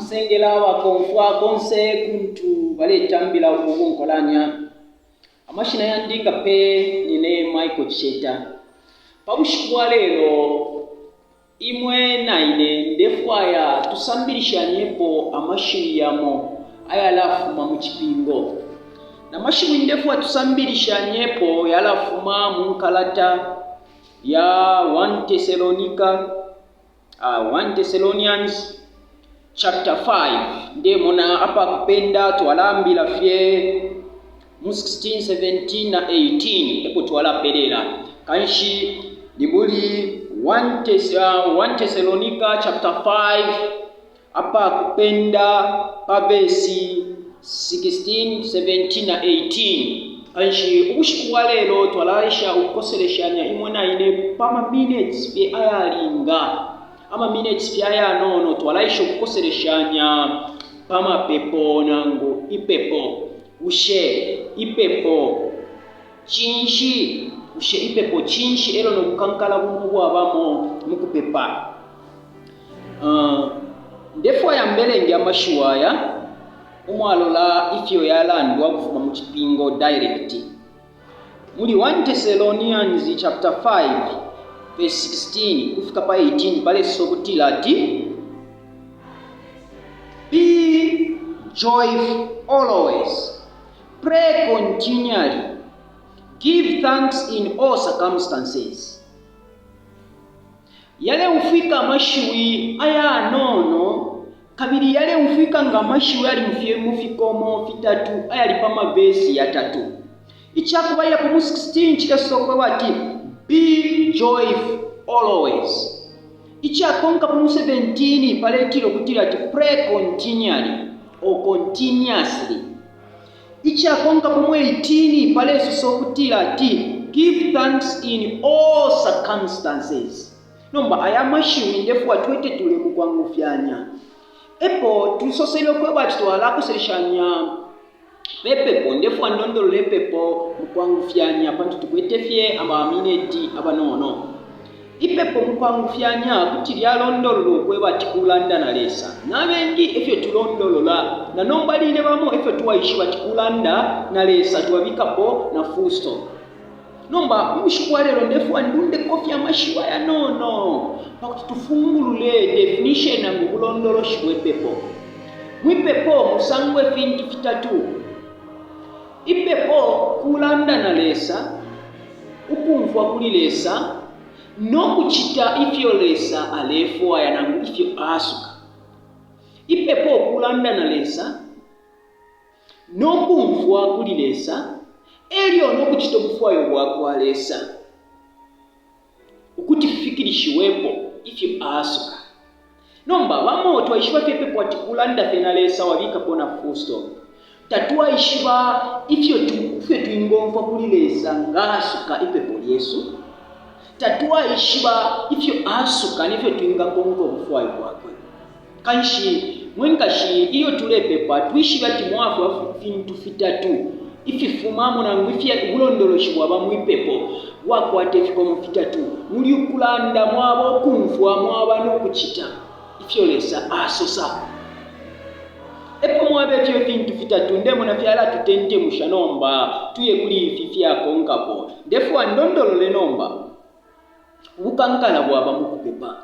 Namusengela bakomfwa konse kuntu baletambila ubu bunkolanya. Amashina yandi nga pe nine Michael Chisheta. Pa bushiku bwa lelo imwe na ine ndefwaya tusambilishanyepo amashiwi yamo ayalafuma mu cipingo. Na mashiwi ndefwaya tusambilishanyepo yalafuma mu nkalata ya 1 Tesalonika 1 Thessalonians chapter 5. Ndemona apakupenda twalaambila fye mu 16, 17 na 18 epo twalapelela. Kanshi ni muli 1 Thessalonica chapter 5 Apakupenda pa vesi 16, 17 na 18. Kanshi ubushiku bwa lelo twalaesha ukukoseleshanya imwe na ine pa ma minutes fye ayalinga, ama minutes fye ayanono, twalaesha ukukoseleshanya pa mapepo nangu ipepo. Bushe ipepo cinshi? Bushe ipepo cinshi elo no bukankala bumo ubwabamo mu kupepa? Uh, ndefwaya mbelenge amashiwi aya umwalola ifyo yalandwa ukufuma mu cipingo direct muli 1 Thessalonians chapter 5 verse 16 kufika pa 18 palesosa ukutila ati be joyful always pray continually give thanks in all circumstances Yaleumfwika amashiwi ayanono kabili yaleumfwika nga mashiwi ayali fye mu fikomo fitatu ayali pa mavesi yatatu. Ica kubalilapo mu 16 cilesosa ukweba ati, Be joyful always. Icakonkapo mu 17 paletila ukutila ati, Pray continually or continuously. Icakonkapo mu 18 palesosa ukutila ati, Give thanks in all circumstances. Nomba aya mashiwi ndefwaya twetetule mu kwangufyanya. Epo tusosele ukweba ati twalakoseleshanya pe pepo. Ndefwaya ndondolole ipepo mu kwangufyanya pantu tukwete fye ama mineti abanono. Ipepo mu kwangufyanya kuti lyalondololwa ukweba ati kulanda na Lesa. Na bengi e fyo tulondolola. Na nomba line bamo e fyo twaishiba ati kulanda na Lesa, twabikapo na full stop. Nomba ubushiku bwa lelo ndefwaya ndundeko fye amashiwi ayanono pa kuti tufungulule definition nangu ubulondoloshi bwe pepo. Mwi pepo musangwa ifintu fitatu. Ipepo kulanda na Lesa. ukumfwa kuli Lesa no kucita ifyo Lesa alefwaya nangu ifyo aasuka. Ipepo kulanda na Lesa no kumfwa kuli Lesa e lyo no kucita ubufwayo bwa kwa Lesa ukuti fifikilishiwepo ifyo aasuka. Nomba bamo twaishiba fye ipepo ati kulanda fye na Lesa wabikapo na full stop. Tatwaishiba ifyo ifyo twingomfwa kuli Lesa nga asuka ipepo lyesu. Tatwaishiba ifyo asuka ne fyo twingakonka ubufwayo bwakwe. Kanshi mwe nkashi ilyo tulepepa twishibe ati mwafwa fintu fitatu ififumamo nangu ifya ubulondoloshi bwaba mwi pepo bwakwata ifikomo fitatu. Muli ukulanda, mwaba ukumfwa, mwaba no kucita ifyo Lesa asosa. Epo mwaba ifyo ifintu fitatu, ndemona fyalatutentemusha nomba tuye kuli ifi fyakonkapo. Ndefwaya ndondolole nomba. Ubukankala bwaba mu kupepa.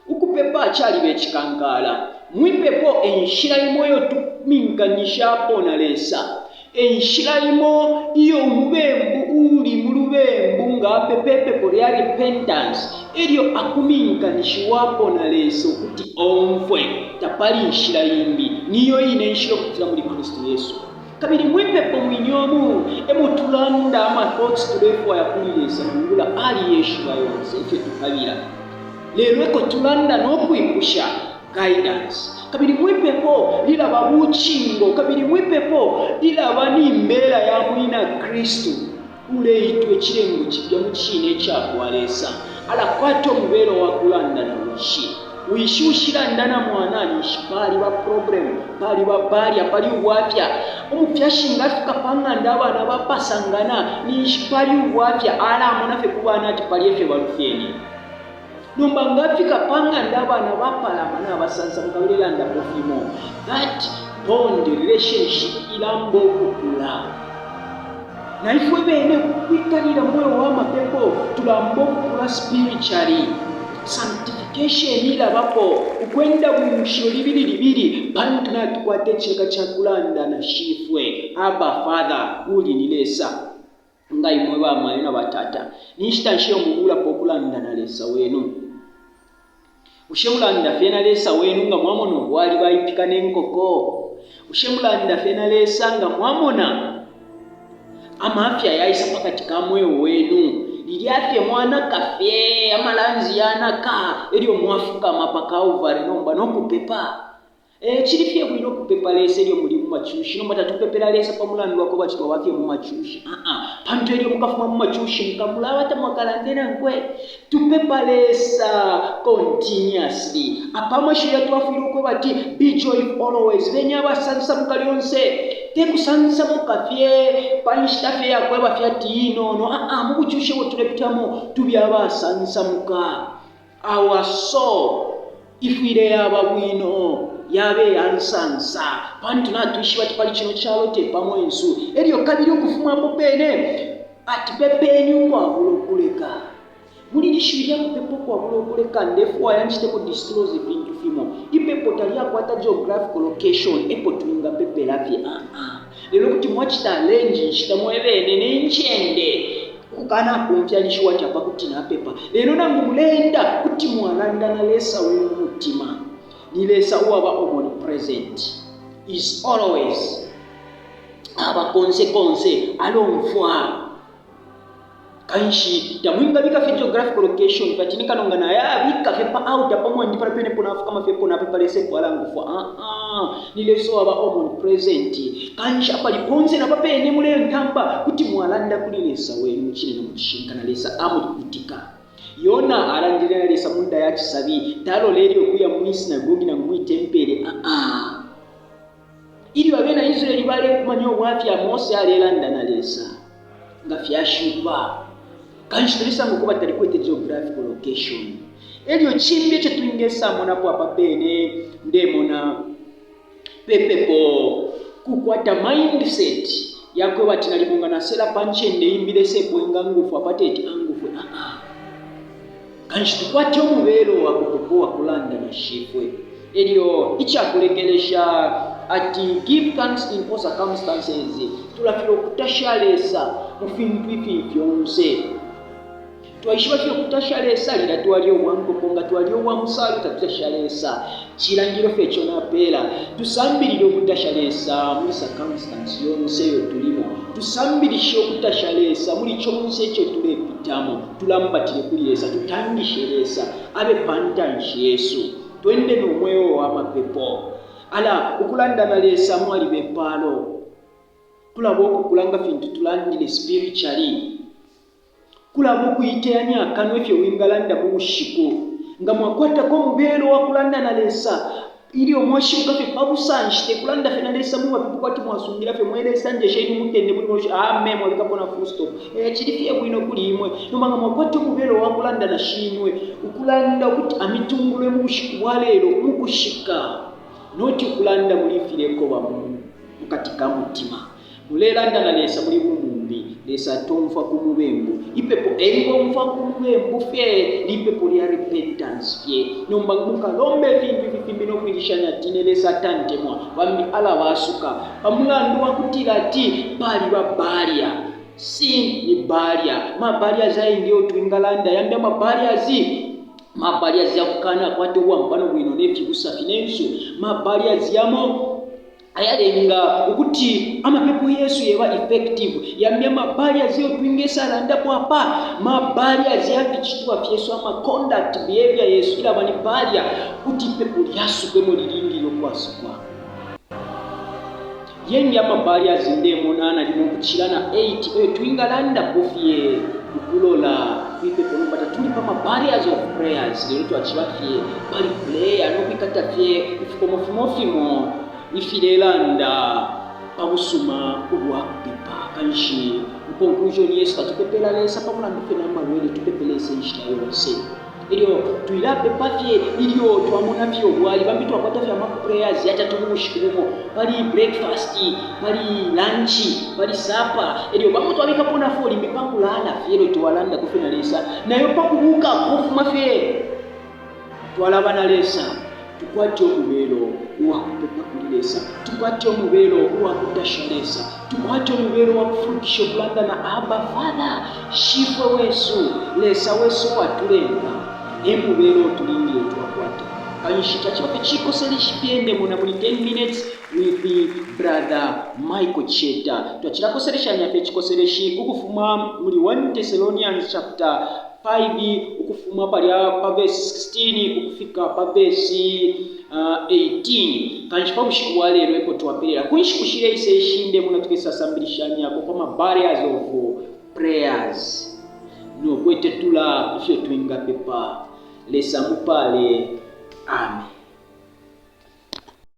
Ukupepa caliba icikankala. Mwi pepo e nshila imo iyo tuminkanishapo na Lesa. E nshila imo iyo umubembu uuli mu lubembu nga apepa ipepo lya repentance elyo akuminkanishiwapo na Lesa ukuti omfwe. Tapali inshila imbi. Niyo ine nshila ukupitila muli Kristu Yesu. Kabili mwi pepo mwine umu e mo tulanda ama thoughts tulefwaya kuli Lesa nangula aliyeshiba yonse ifyo tukabila. Lelo eko tulanda no kwipusha guidance. Kabili mwi pepo lilaba bucingo, kabili mwi pepo lilaba ni mbela ya mwina Kristu uleitwa icilengo cipya mu cine ica kwa Lesa. Alakwata umubelo wa kulanda na Wishi. Wishi ushilanda na mwana ninshi paliba problem, paliba barrier, pali ubwafya. Umufyashi nga afika pa ng'anda abana bapasangana ninshi pali ubwafya, alamona fye ku bana ati pali ifyo balufyenye. Nomba nga afika pa ng'anda abana bapalama nabasansamuka balelandapo fimo, that bond, relationship ilamba ukukula. Na ifwe bene ukwikalila mu mweo wa mapepo tulamba ukukula spiritually. Sanctification ilabapo, ukwenda mu mushilo libili libili pantu natukwata icilaka ca kulanda na Shifwe, Abba Father, uuli ni Lesa. Nga imwe bamayo na batata, ni nshita nshi iyo mubuulapo ukulanda na Lesa wenu? Bushe mulanda fye na Lesa wenu nga mwamona ubwali baipika ne nkoko? Bushe mulanda fye na Lesa nga mwamona amafya yaisa pa kati ka mweo wenu? Lilya fye mwanaka fye, amalanzi yanaka, e lyo mwafukama pa Kalvari nomba no kupepa? Ee, cili fye bwino ukupepa Lesa ilyo muli mu macushi. Nomba tatupepela Lesa pa mulandu wa kweba ati twaba fye mu macushi. Aa, pantu ilyo mukafuma mu macushi mukamulaba tamwakalande nankwe. Tupepa Lesa continuously. Apa amashiwi yatwafwile ukweba ati be joyful always, beni abasansamuka lyonse. Te kusansamuka fye pa nshita fye ya kweba fye ati inono. Aa, mu bucushi ubo tulepitamo tube abasansamuka. Our soul ifwile yaba bwino, yaba iya nsansa, pantu natwishiba ati pali cino calo te pa mwensu. Elyo kabili ukufuma apo pene ati pepeni ukwabula ukuleka. Muli ili shiwi lya kupepa ukwabula ukuleka ndefwaya nciteko disclose ifintu fimo. Ipepo talyakwata geographical location epo twingapepela fye, aa. Lelo kuti mwacita arrange inshita mwe bene ne ncende. Ukukanapumfyanishiwa ati apa kuti napepa. Lelo nangu muleenda, kuti mwalanda na Lesa wenu mu mutima. Ni Lesa uwaba omnipresent. Is always. Aba konse konse, alomfwa. Kanshi tamwingabika fye geographical location fye ati ni kano nga nayabika fye pa altar pa mwandi palya pene epo nafukama fye epo napepa Lesa epo alangufwa. Aa, ni Lesa uwaba omnipresent. Kanshi apali ponse na pa pene mulentamba, kuti mwalanda kuli Lesa wenu mu cine na mu cishinka, na Lesa amukutika. Yona alandile na Lesa mu nda ya cisabi, talolele ukuya mwi sinagogi nangu mwi tempele. Aa. Ilyo abena Israele balekumanya ubwafya, Mose alelanda na Lesa nga fyashupa. Kanshi tulesanga ukuba talikwete geographical location. Elyo cimbi ico twingesamonapo apa pene, ndemona pepepo kukwata mindset yakweba ati nalimo nga nasela pa ncende imbi Lesa epo engangufwa apa teti angufwe aa. Kanshi tukwate umubelo wa kupepa uwa kulanda na Shifwe. Elyo icakulekelesha ati give thanks in all circumstances, tulafilwa ukutasha Lesa mu fintu ifili fyonse. Twaishiba fye ukutasha Lesa lilya twalya ubwa nkoko, nga twalya ubwa musalu tatutasha Lesa. Cilangililo fye ico napeela. Tusambilile ukutasha Lesa muli circumstance yonse iyo tulimo. Tusambilishe ukutasha Lesa muli conse ico tulepitamo. Tulambatile kuli Lesa, tutangishe Lesa abe pa ntanshi yesu. Twende no mweo wa mapepo. Ala ukulanda na Lesa mwaliba ipaalo. Kulaba ukukula nga fintu tulandile spiritually. Kulaba ukuiteyanya akanwa ifyo wingalanda mu bushiku. Nga mwakwatako umubelo wa kulanda na Lesa ilyo mwashibuka fye pa busanshi, te kulanda fye na Lesa mu mapepo kwati mwasungila fye, Mwe Lesa njesheni umutende muli buno bushiku, amen, mwabikapo na full stop. Ee, cili fye bwino kuli imwe. Nomba nga mwakwata umubelo wa kulanda na Shinwe, ukulanda ukuti amitungulule mu bushiku bwa lelo mu kushika, not ukulanda muli ifilekoba mu mukati ka mutima. Mulelanda na Lesa muli bumumbi. Lesa atomfwa ku mubembu. Ipepo engomfwa ku mubembu fye lipepo lya repentance fye. Nomba mukalomba ifintu ifi fimbi no kuilishanya ati ine Lesa atantemwa, bambi alabasuka pa mulandu wa kutila ati paliba barrier. Sin ni barrier. Ma barriers ayengi ayo twingalanda, yambi ama barriers ma barriers ya kukana kwata ubwampano bwino ne fibusa finensu, ma barriers yamo ayalenga ukuti amapepo yesu yeba effective. Yambi ama barriers eyo twingesa landapo apa, ma barriers ya ficitwa fyesu, ama conduct, behavior yesu ilaba ni barrier kuti ipepo lyasukwemo lilingile ukwasukwa. Yengi ama barriers ndemona nalimo ukucila na 8 eyo twingalandapo fye ukulola kwipepo. Nomba tatuli pa ma barriers of prayers, lelo twaciba fye pali prayer no kwikata fye ifikomo fimo fimo ifilelanda pa busuma ubwa kupepa. Kanshi mu conclusion yesu tatupepela Lesa pa mulandu fye na malwele, tupepela Lesa inshita yonse. Elyo twilapepa fye ilyo twamona fye ubwali. Bambi twakwata fye ama prayers yatatu mu bushiku bumo. Pali breakfast, pali lunch, pali supper. Elyo bamo twabikapo na 4 limbi pa kulala fye elyo twalandako fye na Lesa. Nayo pa kubuka kufuma fye twalaba na Lesa. Tukwate umubelo uwa kupepa kuli Lesa. Tukwate umubelo uwa kutasha Lesa. Tukwate umubelo wa kufulukisha ukulanda na Abba Father, Shifwe wesu, Lesa wesu uwatulenga. E mubelo tulingile twakwata. Kanshi caciba fye cikoseleshi fye ndemona muli 10 minutes with Brother Michael Cheta. Twacilakoseleshanya fye icikoseleshi ukufuma muli 1 Thessalonians chapter 5 ukufuma palya pa vesi 16 ukufika pa vesi 18. Kanshi pa bushiku bwa lelo epo twapelela. Ku nshiku shileisa ishi ndemona tukesasambilishanyako pa ma barriers of prayers no kwetetula ifyo twingapepa. Lesa amupale. Amen.